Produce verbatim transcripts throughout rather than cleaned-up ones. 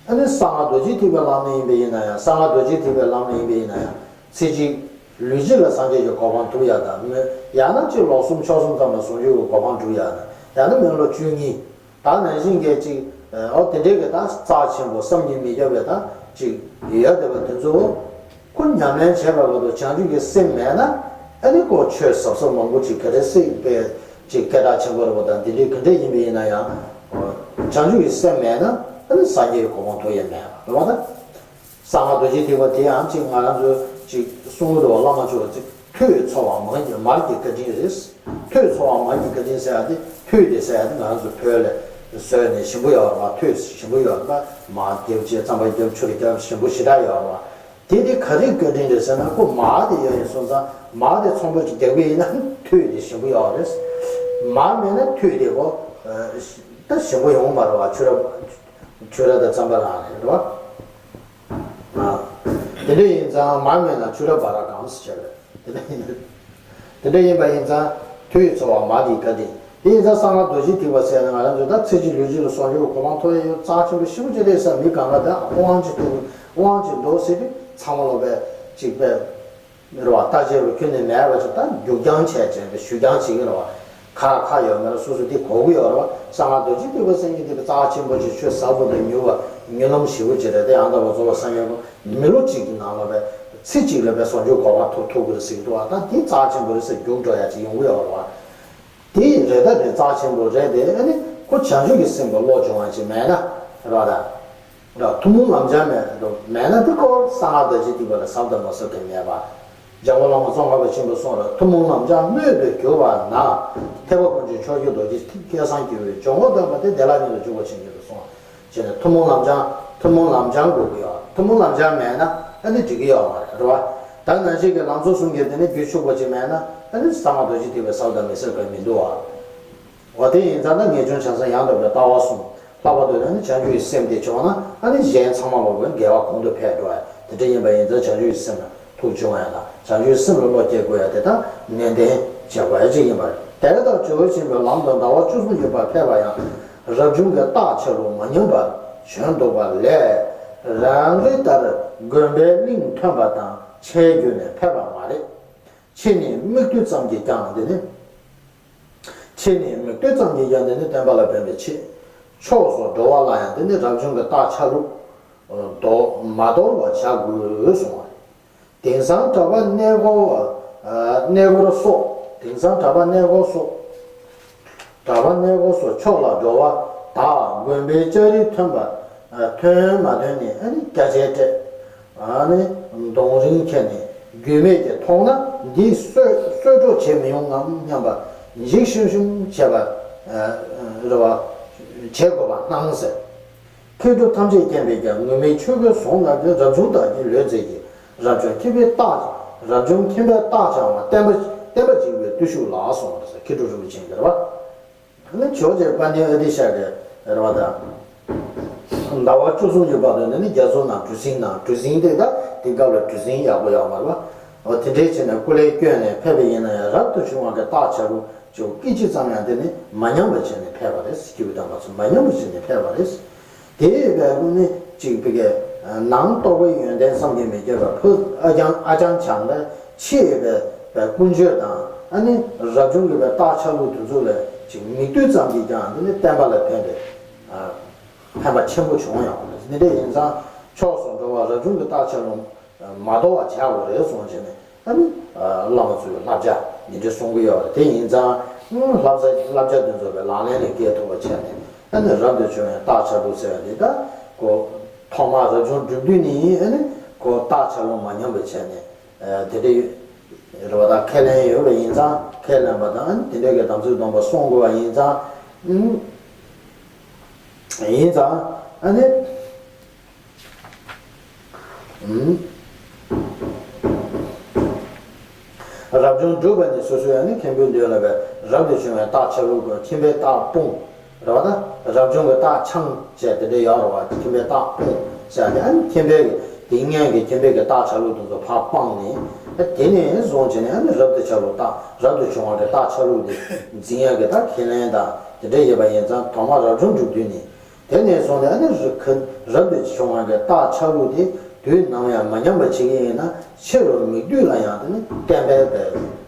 ཨ་ནི་གསང་སྔགས་རྡོ་རྗེ་ཐེག་པའི་ལམ་ནས་ཡིན་པ་ཡིན་ན་ཡང་། གསང་སྔགས་རྡོ་རྗེ་ཐེག་པའི་ལམ་ནས་ཡིན་པ་ཡིན་ན་ཡང་། ཚེ་གཅིག་ལུས་གཅིག་ལ་སངས་རྒྱས་ཀྱི་གོ་འཕང་ཐོབ་ཡ་དང་། མི་ཡང་ན་གཅིག་ལོག་གསུམ་ཕྱོགས་གསུམ་ཙམ་ལ་ཟུང་འཇུག་གི་གོ་འཕང་སྒྲུབ་ཡ་དང་། ཡང་ན་མི་ལོ་བཅུ་གཉིས། ད་ནང་བཞིན་གྱི་ཅིག་ཨོ་དེ་འདྲའི་གི་ད་རྩ་ཆེན་པོ་བསམ་གྱིས་མི་ཁྱབ་པའི་ད་ཅིག་ཡོད་བསྡད་པ་དེ་ཚོ། ཁོ་ཉམས་ལེན་བྱས་པའི་བར་དུ་བྱང་ཆུབ་ཀྱི་སེམས་མེད་ན། ཨ་ནི་ཁོ་ཆོས་ཟབ་ཟབ་མང་པོ་ཅིག་ག་རེ་སྲིད་པའི་ཅིག་སྐད་གྲགས་ཆེན་པོ་རེད་པ་དང་། འདི་འདྲའི་ག་འདྲ་ཡིན་པ་ཡིན་ན་ཡང་། བྱང་ཆུབ་ཀྱི་སེམས་མེད་ན་ཨ་ནི་སངས་རྒྱས་ཀྱི་གོ་འཕང་ཐོབ་ཡ་མེད་པ་རེད་པ་ད། གསང་སྔགས་རྡོ་རྗེ་ཐེག་པ་དེ་ཡང་ཅིག་ང་རང་ཚོས་ཅིག་གསུང་གི་འདུག་བ། བླ་མ་མཆོག་ཅིག་ཐོས་ཚོར་བ་མར་གྱི་མར་གྱི་བཀའ་དྲིན་རེད། ཐོས་ཚོར་བ་མར་གྱི་བཀའ་དྲིན་ཟེར་ཡ་དེ། ཐོས་དེ་ཟེར་ཡ་དེ་ང་རང་ཚོ་བོད་ལ་བཟོས་ནས་ཞིམ་པོ་ཡོད་རེད་པ། ཐོས་ཞིམ་པོ་ཡོད་རེད་པ། མར་རྒྱབ་བྱས་རྩམ་པ་རྒྱབ་ཆུ་རེ་རྒྱབ་ཞིམ་པོ་ཞེ་དྲག་ཡོད་རེད་པ། དེ་དེ་ག་རེ་བཀའ་དྲིན་རེད་ཟེར་ན། ཁོ་མར་དེ་ཡོད་ཡིན་སོང་ཙང་། མར་དེ་ཚོན་པོ་ཅིག་རྒྱག་པ་ཡིན་ན་ཐོས་དེ་ཞིམ་པོ་ཡོད་རེད། མར་མེད་ན་ཐོས་དེ་ཁོ་ད་ཞིམ་པོ་ཡོང་མ་རེད་པ། ཆུ་ར་ཆུ་ར་དང་རྩམ་པ་རང་རེད་པ། དེ་འདྲ་ཡིན་ཙང་མར་མེད་ན་ཆུ་ར་བ་ར་གང་ཟེར་བྱས་པས། དེ་འདྲ་ཡིན། དེ་འདྲ་ཡིན་པ་ཡིན་ཙང་ཐོས་ཚོར་བ་མར་གྱི་བཀའ་དྲིན། དེ་ཡིན་ཙང་གསང་སྔགས་རྡོ་རྗེ་ཐེག་པ་ཟེར་ན། ང་རང་ཚོ་ད་ཚེ་གཅིག་ལུས་གཅིག་ལ་ཟུང་འཇུག་གི་གོ་འཕང་ཐོབ་ཡ་ཡོད། རྩ་ཆེན་པོ་ཞེ་པོ་ཅིག་རེད་ཟེར། མི་གང་ག་ད་དབང་ཅིག་ཐོབ། དབང་ཅིག་འདུག་ཟེར་དུས་ཚང་མ་ལོ་པས་ཅིག་པས་རེད་པ། ལྟ་བྱེད་རུ་ཁྱོན་ནས་མེད་པ་ཞིག་ད་རྒྱུག་རྐྱང་བྱས་བྱས་པའི་ཞུ་རྐྱང་བྱེད་ཀྱི་རེད་པ། ཁ་ཁ་ཡོད་མེད་ལ་སོ་སོ་དེ་གོ་གི་ཡོད་རེད་པ། གསང་སྔགས་རྡོ་རྗེ་ཐེག་པ་ཟེར་མཁན་དེ་རྩ་ཆེན་པོ་ཅིག་ཆོས་ཟབ་པོ་དང་མྱུར་བ་མྱུར་ལམ་ཞེ་པོ་ཅིག་རེད་དེ། ཡང་དག་པར་རྫོགས་པར་སངས་རྒྱས་པ། མི་ལོ་གཅིག་གི་ནང་ལ་པས་ཚེ་གཅིག་ལ་པས་ཟུང་འཇུག་གོ་འཕང་ཐོབ་ཐུབ་ཀྱི་རེད་ཟེར་གྱི་འདུག་པ། ད་དེ་རྩ་ཆེན་པོ་རེད་ཟེར་རྒྱུགས་འགྲོ་ཡ་ཅིག་ཡོང་གི་ཡོད་རེད་པ། དེ་རེད་ད་རེད། རྩ་ཆེན་པོ་རེད་དེ། ཨ་ནི་ཁོ་བྱང་ཆུབ་ཀྱི་སེམས་ཀྱི་བློ་སྦྱོང་བ་ཅིག་མེད་ན་རེད་པ་ད། ཐུན་མོང་ལམ་སྦྱང་མེད་འགྲོ་མེད་ན། དེ་ཁོ་གསང་སྔགས་རྡོ་རྗེ་ཐེག་པ་ལ་ཟབ་དང་མ་ཟབ་ཀྱི་མེད་པ། འཇམ་མགོན་བླ་མ་ཙོང་ཁ་པ་ཆེན་པོས་གསུངས་རེད། ཐུན་མོང་ལམ་སྦྱང་སྣོད་དུ་གྱུར་པ་ན། ཐེག་པ་ཀུན་གྱི་མཆོག་གྱུར་རྡོ་རྗེ་ཐེག་སྐལ་བཟང་གྱུར་པའི། འཇུག་ངོགས་སྟོན་པ་དེ་བདེ་བླག་ཉིད་དུ་འཇུག་པར་བྱིན་གྱིས་རློབས་གསུངས། བྱས་ནས་ཐུན་མོང་ལམ་སྦྱང་། ཐུན་མོང་ལམ་སྦྱང་དགོས་ཀྱི་ཡོད། ཐུན་མོང་ལམ་སྦྱང་མེད་ན་ཨ་ནི་འགྲིག་གི་ཡོད་མ་རེད། རེད་པ། ད་ནང་བཞིན་གྱི་ལམ་གཙོ་གསུམ་གྱི་དེ་ནི་རྒྱུད་ཕྱུག་པོ་ཅིག་མེད་ན་ཨ་ནི་གསང་སྔགས་རྡོ་རྗེ་ཐེག་པའི་ཟབ་དང་མི་ཟབ་ཀྱང་མི་འདུག་པ། འོ་དེ་ཡིན་ཙང་ན་ངེས་འབྱུང་བྱང་སེམས་ཡང་དག་པའི་ལྟ་བ་གསུམ། ལྷག་པར་དུ་ཨ་ནི་བྱང་ཆུབ་ཀྱི་སེམས་དེ་བྱུང་ན་ཨ་ནི་གཞན་ཚང་མ་ལོ་པས་དགེ་བ་གོང་དུ་འཕེལ་འགྲོ་ཡ། དེ་འདྲ་ཡིན་པ་ཡིན་ཙང་བྱང་ཆུབ་ཀྱི་སེམས་ལ་ཐུགས་སྦྱོང་ཡ་དང་། བྱང་ཆུབ་ཀྱི་སེམས་ལ་བློ་སྐྱེ་དགོས་ཡ་དེ་དག་ནན་ཏན་བྱེད་དགོས་ཡ་ཅིག་ཡིན་པ་རེད། དེ་ལྟར་ཇོ་བོ་ཆེན་པོའི་ལམ་དུ་ཟླ་བ་བཅུ་གསུམ་བརྒྱུད་པར་ཕེབས་པ་ཡང་། རབ་བྱུང་གི་རྟགས་ཆ་ལུགས་མ་ཉམས་པར་བྱོན་འདུག་པ་ལས། རང་རེ་ལྟར་དགོན་པའི་གླིང་ཐོན་པ་དང་ཆས་བརྒྱུད་ནས་ཕེབས་པ་མ་རེད། ཕྱི་ནས་མིག་ལྟོས་ཙམ་གྱིས་ཀྱང་། དེ་ནི་ཕྱི་ནས་མིག་ལྟོས་ཙམ་གྱིས་ཀྱང་། དེ་ནི་བསྟན་པ་ལ་ཕན་པའི་ཆེད། ཕྱོགས་སུ་འགྲོ་བ་ལ་ཡང་དེ་ནི་རབ་བྱུང་གི་རྟགས་ཆ་ལུགས་དོ་མ་དོར་བར་བྱ་དགོས་གསུངས་པ་རེད། དེང་སང་གྲྭ་པ་གནས་སྐོར་བ། གནས་སྐོར་སོགས། དེང་སང་གྲྭ་པ་གནས་སྐོར་སོགས། གྲྭ་པ་གནས་སྐོར་སོགས་ཕྱོགས་ལ་འགྲོ་བ་དག་དགོན་པའི་ལྕགས་རི་ཐོན་པ། ཐོན་མ་ཐོན་ནས་ཨ་ནི་སྐད་ཆ་སྤྲད། ཨ་ནི་གདོང་རིང་ཁྱེར་ནས་རྒྱུས་མེད་ཀྱིས་མཐོང་ན་འདི་གསོད་གསོད་གྲོགས་བྱེད་མི་ཡོང་ངམ་སྙམ་པ་འཇིགས་ཤུམ་ཤུམ་བྱེད་པ་རེད་བ། བྱེད་དགོས་པ་སྣང་ཟེར། མཁས་གྲུབ་ཐམས་ཅད་མཁྱེན་པས་ཀྱང་། ངུར་སྨྲིག་ཆོས་གོས་བཟུང་ན་ཀུན། རབ་བྱུང་རྟགས་ཀྱིས་ལུས་མཛེས་ཀྱི། རབ་བྱུང་ཁྱིམ་པའི་རྟགས། རབ་བྱུང་ཁྱིམ་པའི་རྟགས་འཆང་བ། བསྟན་པ་བསྟན་པ་འཇིག་པའི་བརྟུལ་ཞུགས་ལགས་གསུངས་པ་རེད། མཁས་གྲུབ་རིན་པོ་ཆེ་གིས་རེད་བ། ཨ་ནི་ཇོ་བོ་རྗེ་དཔལ་ལྡན་ཨ་ཏི་ཤ་གིས་རེད་བ་ད། ཟླ་བ་བཅུ་གསུམ་གྱི་བར་དུ་ནི་རྒྱ་མཚོ་ནང་གྲུ་གཟིངས་ནང་། གྲུ་གཟིངས་དེ་ད་དེ་སྐབས་ལ་གྲུ་གཟིངས་ཡག་པོ་ཡོད་མ་རེད་བ། འོ་དེ་འདྲའི་བྱས་ནས་སྐུ་ལས་བསྐྱོན་ནས་ཕེབས་པ་ཡིན་ན་ཡང་། རབ་ཏུ་བྱུང་བ་གི་རྟགས་ཆ་ལུགས་ཅིག་སྐད་ཅིག་ཙམ་ཡང་དེ་ནི་མ་ཉམས་པ་བྱས་ནས་ཕེབས་པ་རེད། སྐྱེས་བུ་དམ་པ་ཚོ་མ་ཉམས་པ་བྱས་ནས་ཕེབས་པ་རེད། དེ་ཡོད་པའི་ཀུན་ནི་གཅིག་པའི་གི་ནང་རྟོགས་པའི་ཡོན་ཏན་བསམ་གྱིས་མི་ཁྱབ་པ་ཕུ་ཨ་ཅང་ཨ་ཅང་བྱང་ལ་ཕྱི་ཡོད་པའི་པའི་ཀུན་སྤྱོད་དང་། ཨ་ནི་རབ་བྱུང་གི་པའི་རྟགས་ཆ་ལུགས་དེ་ཚོ་ལ་ཅིག་མིག་ལྟོས་ཙམ་གྱིས་ཀྱང་དེ་ནི་བསྟན་པ་ལ་ཕན་པའི་ཕན་པ་ཆེན་པོ་བྱུང་ཡོང་བ་རེད། དེ་འདྲ་ཡིན་ཙང་ཕྱོགས་སུ་འགྲོ་བ་རབ་བྱུང་གི་རྟགས་ཆ་ལུགས་མ་དོར་བ་བྱ་དགོས་རེད་གསུངས་བྱས་ནས། ཨ་ནི་བླ་མ་ཚོས་བསླབ་བྱ་འདི་འདྲ་གསུང་གི་ཡོད་རེད། དེ་ཡིན་ཙང་བསླབ་བྱ་བསླབ་བྱ་འདི་ཚོ་བའི་ལག་ལེན་ལ་འགེལ་ཐུབ་པ་བྱས་ནས། ཨ་ནི་རབ་ཏུ་བྱུང་བའི་རྟགས་ཆ་ལུགས་ཟེར་བ་འདི་ད་ཁོ་ཐོག་མར་རབ་བྱུང་སྒྲུབ་དུས་ནི། ཨ་ནི་ཁོ་རྟགས་ཆ་ལུགས་མ་ཉམས་པ་བྱས་ནས་དེ་འདྲ་རེད་བ། ད་ཁས་ལེན་ཡོད་པ་ཡིན་ཙང་ཁས་ལེན་པ་དང་། ཨ་ནི་དེ་འདྲ་གི་དམ་ཚིག་སྡོམ་པ་སྲུང་དགོས་པ་ཡིན་ཙང་། ཡིན་ཙང་ཨ་ནི། རབ་བྱུང་སྒྲུབ་པ་ནི་སོ་སོའི་ཨ་ནི་མཁན་པོའི་མདུན་ལ་བས་རབ་ཏུ་བྱུང་བའི་རྟགས་ཆ་ལུགས་ཀྱི་ཁྱིམ་པའི་རྟགས་སྤུངས་རེད་བ། ད་རབ་བྱུང་གི་རྟགས་འཆང་བྱས་དེ་འདྲ་ཡོད་རེད་བ། ཁྱིམ་པའི་རྟགས་སྤུངས་ཟེར་ཡ་དེ། ཨ་ནི་ཁྱིམ་པའི་གི་དེ་སྔོན་གྱི་ཁྱིམ་པའི་གི་རྟགས་ཆ་ལུགས་དེ་ཚོ་ཕར་སྤངས་ནས། ཨ་དེ་ནས་བཟུང་བྱས་ནས་ཨ་ནི་རབ་ཏུ་ཆ་ལུགས་རྟགས་རབ་ཏུ་བྱུང་བ་གི་རྟགས་ཆ་ལུགས་དེ་འཛིན་ཡ་གི་ད་ཁས་ལེན་དང་དེ་འདྲ་ཡོད་པ་ཡིན་ཙང་། ཐོག་མར་རབ་བྱུང་སྒྲུབ་དུས་ནི། དེ་ནས་བཟུང་སྟེ་ཨ་ནི་རི་ཁ་རབ་ཏུ་བྱུང་བ་གི་རྟགས་ཆགས་ལུགས་དེ་དུས་ནམ་ཡང་མ་ཉམས་པ་བྱེད་ཀྱི་ཡིན་ན། ཕྱི་རུ་མིག་ལྟོས་ལ་ཡང་དེ་ནི་བསྟན་པའི་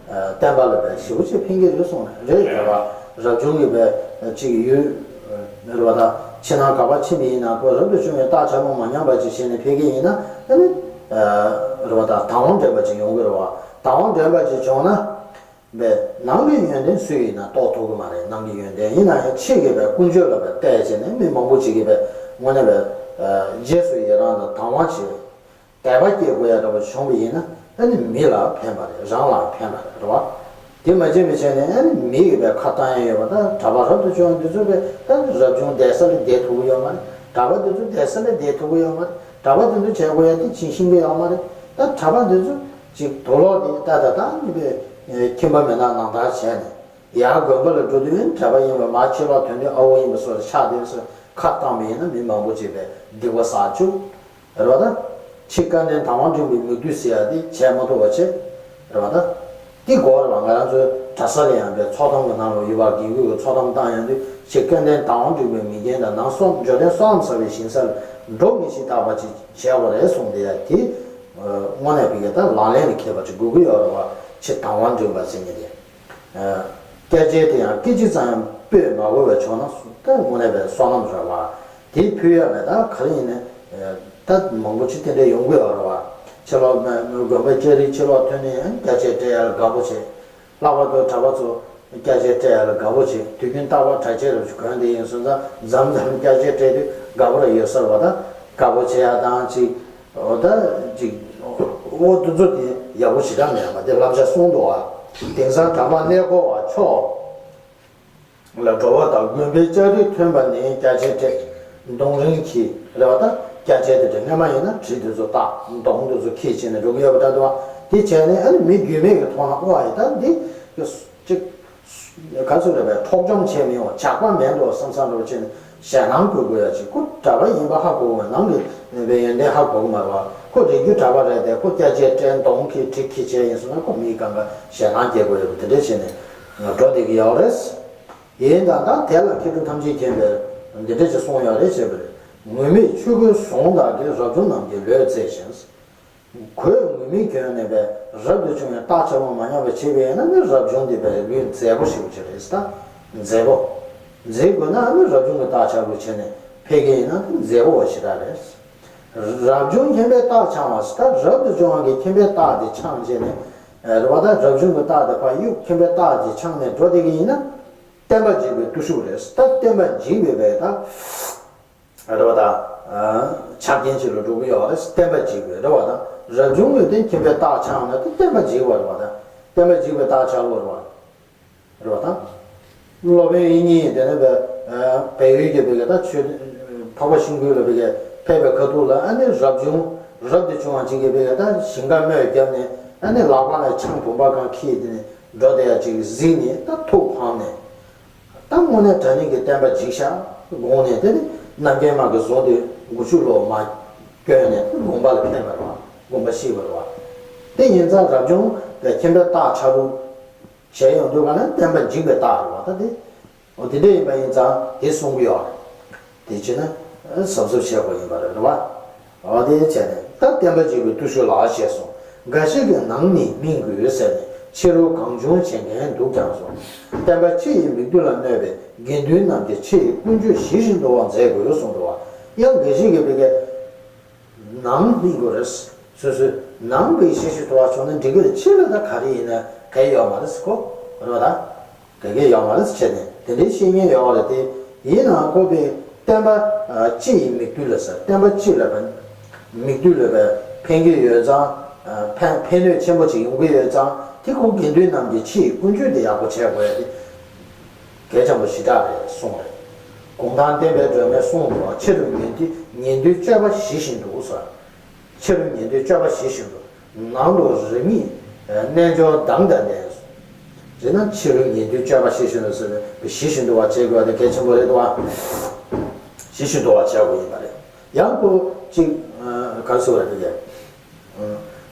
བསྟན་པ་ལ་བས་ཞེ་པོ་ཅིག་ཕན་གྱི་རེད་གསུངས་ནས། རེད་དེ་བ་རབ་བྱུང་གི་བས་ཅིག་ཡོད་རེད་བ། ད་ཕྱི་ནང་ག་པར་ཕྱིན་པ་ཡིན་ན་ཁོ་རབ་ཏུ་བྱུང་བའི་རྟགས་ཆགས་ལུགས་མ་ཉམས་པ་ཅིག་བྱས་ནས་ཕེབས་ཀྱི་ཡིན་ན། ཨ་ནི་རེད་བ། ད་དང་བ་འདྲེན་པ་ཅིག་ཡོང་གི་རེད་བ། དང་བ་འདྲེན་པ་ཅིག་བྱུང་ན། བས་ནང་གི་ཡོན་ཏན་སུ་ཡིན་ན་རྟོགས་ཐུབ་ཀྱི་མ་རེད། ནང་གི་ཡོན་ཏན་ཡིན་ན་ཡང་ཕྱི་གི་བས་ཀུན་སྤྱོད་ལ་བས་བལྟས་བྱས་ནས་མི་མང་པོ་ཅིག་གིས་བས་དངོས་གནས་བས་རྗེས་སུ་ཡི་རང་དང་དང་བ་བྱེད། དད་པ་སྐྱེ་དགོས་ཡ་འདྲ་པོ་བྱུང་བ་ཡིན་ན། ཨ་ནི་མི་ལ་ཕན་པ་རེད། རང་ལ་ཕན་པ་རེད། རེད་བ། དེ་མ་བྱས་མི་བྱས་ནས་ཨ་ནི་མི་གི་བས་ཁ་བཏང་ཡ་ཡོད་པ། ད་གྲྭ་པ་རབ་ཏུ་བྱུང་བ་འདི་ཚོ་བས་ད་རབ་བྱུང་བསྡད་ས་ལ་བསྡད་ཐུབ་ཀྱི་ཡོད་མ་རེད། གྲྭ་པ་འདི་ཚོ་བསྡད་ས་ལ་བསྡད་ཐུབ་ཀྱི་ཡོད་མ་རེད། གྲྭ་པ་འདི་ཚོ་བྱེད་དགོས་ཡ་དེ་བྱེད་ཤེས་ཀྱི་ཡོད་མ་རེད། ད་གྲྭ་པ་འདི་ཚོ་ཅིག་དུག་ལོག་དེ་ད་ད་ད་ནི་བས་ཁྱིམ་པ་མེད་ན་ནང་ལྟར་བྱས་ནས། ཡར་དགོན་པ་ལ་འགྲོ་དུས་ཨ་ནི་གྲྭ་པ་ཡིན་པ་མ་ཕྱི་ལོགས་ཐོན་དུས་ཨ་བོ་ཡིན་པ་སོགས་ཆགས་བསྡད་སོགས་ཁ་བཏང་བ་ཡིན་ན་མི་མང་པོ་ཅིག་བས་སྡིག་པ་བསགས་བཅུག་རེད་བ། ད་ཕྱི་སྐལ་ལྡན་དང་བ་འབྲིང་པོའི་མིག་ལྟོས་ཟེར་ཡ་དེ་བྱས་མ་ཐུབ་པ་བྱས། རེད་བ། ད་དེ་དགོས་རེད་བ། ང་རང་ཚོའི་གྲྭ་ས་ལ་ཡང་བས་ཚོགས་གཏམ་གྱི་ནང་ལ་ཡོད་པ། རྒན་རྒོན་གྱི་ཚོགས་གཏམ་བཏང་ཡོང་དུས་ཕྱི་སྐལ་ལྡན་དང་བ་འབྲིང་པོའི་མིག་རྒྱན་དང་། ནང་སོགས་འབྱོར་ལྡན་བསོད་ནམས་བསགས་པའི་ཞིང་ས་ལ་འགྲོ་མི་ཤེས་རྟག་པ་ཅིག་བྱས་པ་རེད་གསུངས་བསྡད་ཡ་དེ། དངོས་གནས་བི་གའི་ད་ལག་ལེན་ལ་འཁེལ་བ་ཅིག་དགོས་ཀྱི་ཡོད་རེད་བ། ཕྱི་དང་བ་འབྲིང་པ་ཟེར་མཁན་དེ། སྐད་ཆ་དེ་ཡང་སྐད་ཅིག་ཙམ་ཡང་སྤོས་མ་དགོས་པ་བྱུང་ན་ད་དངོས་གནས་བས་བསོད་ནམས་རེད་བ། དེ་ཕུལ་ཡ་མེད། ད་ག་རེ་ཡིན་ནའི་ད་མང་པོ་ཅིག་དེ་འདྲ་ཡོང་གི་ཡོད་རེད་བ། ཕྱི་ལོགས་དགོན་པ་ལྕགས་རིའི་ཕྱི་ལོགས་ཐོན་ནས་ཡང་སྐད་ཆ་སྤྲད་ཡ་ལ་དགའ་པོ་བྱེད། ལྷག་པར་དུ་གྲྭ་པ་ཚོ་སྐད་ཆ་སྤྲད་ཡ་ལ་དགའ་པོ་བྱེད། དུས་རྒྱུན་རྟག་པར་གྲྭ་ཆས་རུ་གོན་བསྡད་ཡིན་སོང་ཙང་། མཚམས་མཚམས་སྐད་ཆ་སྤྲད་དུས་དགའ་པོ་ར་ཡོད་ས་རེད་བ། ད་དགའ་པོ་བྱེད་ཡ་དང་ཅིག་འོ་ད་ཅིག་འོ་དེ་ཚོ་དེ་ཡག་པོ་ཞེ་དྲག་མེད་པ་དེ་བསླབ་བྱ་གསུངས་འདུག་བ། དེང་སང་གྲྭ་པ་ཀླད་ཀོར་བ་མཆོག་ལ་འགྲོ་བ་དང་། དགོན་པའི་ལྕགས་རིར་ཐོན་པ་ནས་སྐྱ་ཆས་སྤྲས། མདུང་རིང་གིས་རེད་བ། ད་སྐྱ་ཆས་དེ་འདྲ་སྔ་མ་ཡིན་ན་གྲི་དེ་ཚོ་བཏགས། མདུང་དེ་ཚོ་འཁྱེར་བྱས་ནས་འགྲོ་གི་ཡོད་པ་འདྲ་འདུག་བ། དེ་བྱས་ནས་ཨ་ནི་མི་རྒྱུས་མེད་ཀྱི་མཐོང་ན། ཨོ་ཨ་ཡི་ད་འདི་ཅིག་ག་ཚོད་རེད་པས། འཕྲོག་བཅོམ་བྱས་མི་ཡོང་། ཇག་པ་མེད་འགྲོ་བསམ་བསམ་འདྲ་པོ་བྱས་ནས་ཞེད་སྣང་སྐུལ་དགོས་ཡ་ཅིག་ཁོ་གྲྭ་པ་ཡིན་པ་ཧ་གོ་གི་མ། ནང་གི་བའི་ཡོན་ཏན་ཧ་གོ་གི་མ་རེད་བ། ཁོ་རིགས་རྒྱུད་གྲྭ་པ་རེད་དེ། ཁོ་སྐྱ་ཆས་སྤྲས་མདུང་འཁྱེར་གྲི་འཁྱེར་བྱས་ཡིན་སོང་ན་ཁོ་མིའི་སྒང་ག་ཞེད་སྣང་སྐྱེ་དགོས་ཡ་དེ་འདྲ་བྱས་ནས་འགྲོ་བསྡད་ཀྱི་ཡོད་རེད། ཡིན་ད་ལྟ་དེ་ལ་མཁས་གྲུབ་ཐམས་ཅད་མཁྱེན་པས་འདི་འདྲ་ཅིག་གསུངས་ཡོད་རེད་ཅེས་པ་རེད། ངུར་སྨྲིག་ཆོས་གོས་ཟུང་དག་གིས། རབ་བྱུང་རྣམས་ཀྱི་ལུས་མཛེས་ཤིང་། གོས་ངུར་སྨྲིག་གྱོན་ནས་པས་རབ་ཏུ་བྱུང་བའི་རྟགས་ཆ་ལུགས་མ་ཉམས་པ་བྱེད་པས་ན་ནི་རབ་བྱུང་འདི་པས་ལུས་མཛེས་པོ་ཞིག་བྱེད་རེད་ད། མཛེས་པོ། མཛེས་དགོས་ན་ནི་རབ་བྱུང་གི་རྟགས་ཆ་ལུགས་བྱས་ནས་ཕེབས་ཀྱི་ཡིན་ན་ནི་མཛེས་པོ་བ་ཞེ་དྲག་རེད། རབ་བྱུང་མཁྱེན་པའི་རྟགས་འཆང་བ་ཟེར། ད་རབ་ཏུ་བྱུང་བ་གི་མཁྱེན་པའི་རྟགས་དེ་འཆང་བྱས་ནས། རེད་བ། ད་རབ་བྱུང་གི་རྟགས་དེ་ཕར་གཡུག་མཁྱེན་པའི་རྟགས་དེ་འཆང་ནས་འགྲོ་བསྡད་ཀྱི་ཡིན་ན། བསྟན་པ་འཇིག་པའི་བརྟུལ་ཞུགས་རེད། ད་བསྟན་པ་འཇིག་པའི་བས་ད། རེད་བ་ད། ཆ་རྐྱེན་ཅིག་ལ་འགྲོ་གི་ཡོད་རེད། བསྟན་པ་འཇིག་པའི་རེད་བ་ད། རབ་བྱུང་ངོས་ལྡན་མཁྱེན་པའི་རྟགས་འཆང་ན་ད་བསྟན་པ་འཇིག་པ་རེད་བ་ད། བསྟན་པ་འཇིག་པའི་རྟགས་འཆང་ལོ་རེད་བ། རེད་བ་ད། སློབ་དཔོན་དབྱིག་གཉེན་དེ་ནས་བས་བལ་ཡུལ་གྱི་བས་ད་ཆོས་འཕགས་པ་ཤིང་ཀུན་ལ་བས་ཕེབས་པའི་ཁ་ཐུག་ལ་ཨ་ནི་རབ་བྱུང་རབ་ཏུ་བྱུང་བ་ཅིག་གིས་བས་ད་ཞིང་ཁ་རྨོས་བརྒྱབ་ནས་ཨ་ནི་ལག་པ་ལ་ཆང་བུམ་པ་གང་འཁྱེར་དེ་ནས་འགྲོ་བསྡད་ཡ་ཅིག་གཟིགས་ནས་ད་ཐུགས་ཕངས་ནས། ད་དངོས་གནས་དྲང་གནས་ཀྱི་བསྟན་པ་འཇིག་ཤག་དགོངས་ནས། དེ་ནས་རྣམ་རྒྱལ་མ་གིས་བཟུང་སྟེ་དགུ་བཅུ་ལོ་མ་བསྐྱོན་ནས་དགོངས་པ་ལ་ཕེབས་པ་རེད་བ། དགོངས་པ་བཞེས་པ་རེད་བ། དེ་ཡིན་ཙང་རབ་བྱུང་གི་མཁྱེན་པའི་རྟགས་འཆང་ལུགས་བྱས་ཡོང་དུས་ག་ལ་བསྟན་པ་འཇིག་པའི་རྟགས་རེད་བ། ད་དེ་འོ་དེ་འདྲ་ཡིན་པ་ཡིན་ཙང་དེ་གསུང་གི་ཡོད་རེད། དེ་བྱས་ན་གཟབ་གཟབ་བྱེད་དགོས་ཡིན་པ་རེད་བ། འོ་དེ་བྱས་ནས་ད་བསྟན་པ་འཇིག་པའི་བརྟུལ་ཞུགས་ལགས་ཞེས་གསུངས། འགའ་ཞིག་གིས་ནང་ནི་སྨིན་དགོས་ཟེར་ནས་ཕྱི་རུ་གང་བྱུང་བྱེད་མཁན་འདུག་ཀྱང་གསུངས། བསྟན་པ་ཕྱི་ཡི་མིག་ལྟོས་ལ་གནོད་པའི་དགེ་འདུན་རྣམས་ཀྱིས་ཕྱི་ཡི་ཀུན་སྤྱོད་ཞི་བཞིན་དུ་བ་མཛད་དགོས་གསུངས་འདུག་བ། ཡང་འགའ་ཞིག་གིས་བི་གའི་ནང་སྨིན་དགོས་རེད། སོ་སོའི་ནང་གི་ཞི་བཞིན་དུ་བ་བྱུང་ན་འགྲིག་གི་རེད། ཕྱི་ལ་ད་ག་རེ་ཡིན་ན་གལ་ཡོད་མ་རེད་ཟེར་གོ་རེད་བ་ད། དེ་གས་ཡོད་མ་རེད་ཟེར་བྱས་ནས་དེ་འདྲའི་བཤད་མཁན་ཡོད་རེད་དེ། ཡིན་ནའང་ཁོ་པའི་བསྟན་པ་ཨ་སྤྱི་ཡི་མིག་ལྟོས་ལ་ཟེར། བསྟན་པ་སྤྱི་ལ་བས་མིག་ལྟོས་ལ་བས་ཕན་གྱི་ཡོད་ཙང་། ཨ་ཕན་ཕན་ནུས་ཆེན་པོ་ཅིག་ཡོང་གི་ཡོད་ཙང་། དེ་ཁོ་དགེ་འདུན་རྣམས་ཀྱིས་ཕྱི་ཡི་ཀུན་སྤྱོད་དེ་ཡག་པོ་བྱེད་དགོས་ཡ་དེ་གལ་ཆེན་པོ་ཞེ་དྲག་རེད་གསུངས་རེད། གུང་ཐང་བསྟན་པའི་སྒྲོན་མེས་གསུངས་འདུག་ཕྱི་རུ་ཉན་ཐོས་ཉན་ཐོས་སྤྱོད་པ་ཞི་བཞིན་དུ་ཟེར། ཕྱི་རུ་ཉན་ཐོས་སྤྱོད་པ་ཞི་བཞིན་དུ། ནང་དུ་རིམ་གཉིས་རྣལ་འབྱོར་གདངས་དང་ལྡན། རེད་ན་ཕྱི་རུ་ཉན་ཐོས་སྤྱོད་པ་ཞི་བཞིན་དུ་ཟེར་བའི་ཞི་བཞིན་དུ་བ་བྱེད་དགོས་པ་དེ་གལ་ཆེན་པོ་རེད་དོ། ཞི་བཞིན་དུ་བ་བྱེད་དགོས་ཡིན་པ་རེད། ཡང་ཁོ་གཅིག་ག་རེ་ཟེར་བ་རེད།